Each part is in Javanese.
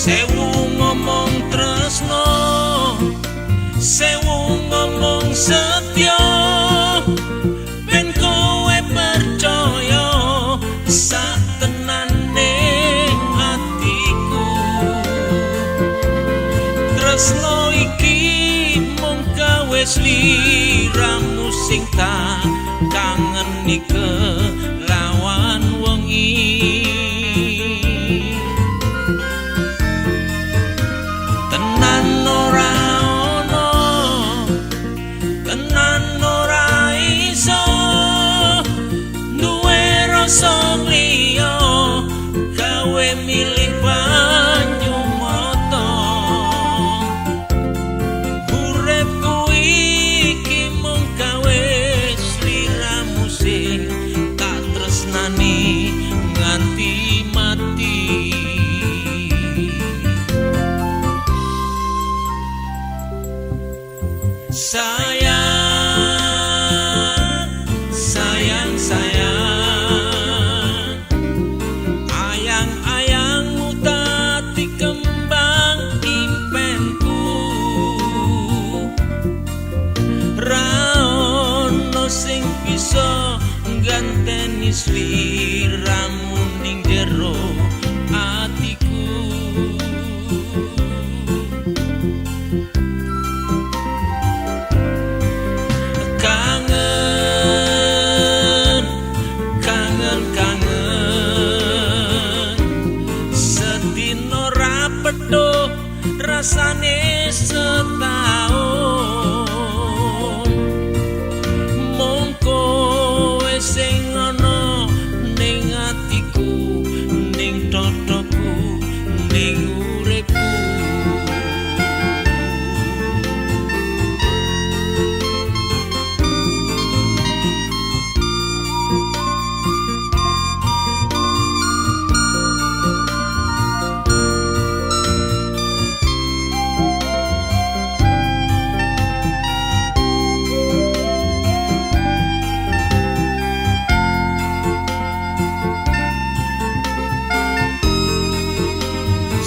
Sewu ngomong tresno, sewu ngomong setya, ben kowe percaya sak tenane atiku. Tresno iki mung gawe sliramu sing tak kangeni kelawan wengi. Tenan ora ono, tenan ora iso duwe rasa liya gawe milih banyu mata. Uripku iki mung gawe sliramu sing tak tresnani nganti mati. Sayang, sayang, sayang, ayang-ayang tati kembang impenku. Ra ono sing bisa ngganteni sliramu ning jero atiku. Kangen, kangen, kangen, sedina ra petuk rasane setahun. Mung kowe sing ana ning atiku, ning dadaku, ning uripku.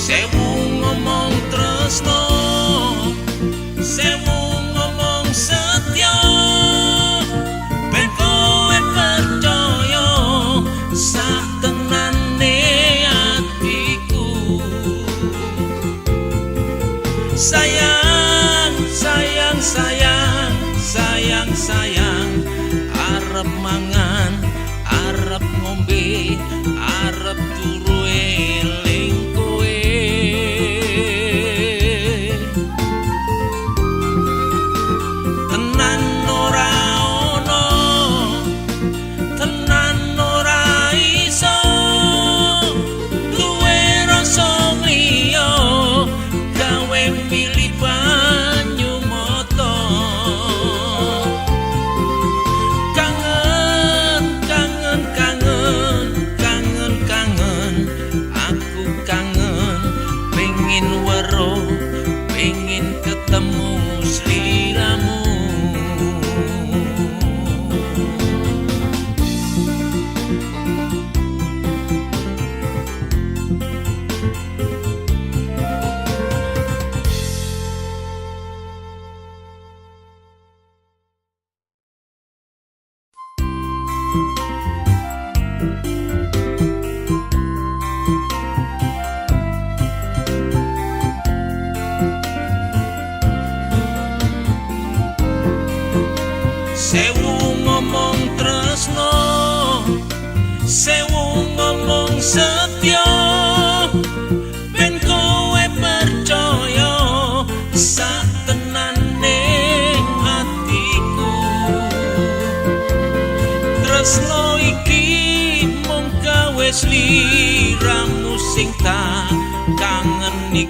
Sewu ngomong tresno, sewu ngomong setya, ben kowe percaya sak tenane atiku. Sayang, sayang, sayang, sayang, sayang, arep mangan, arep ngombe, arep turu eling kowe. Tenan ora ono, tenan ora iso duwe rasa liya gawe milih banyu mata. Kangen, kangen, kangen, kangen, kangen, aku kangen, pengin weruh, pengin ketemu sliramu. Sewu ngomong tresno, sewu ngomong setya, ben kowe percaya sak tenane atiku. Tresno iki mung gawe sliramu sing tak kangeni.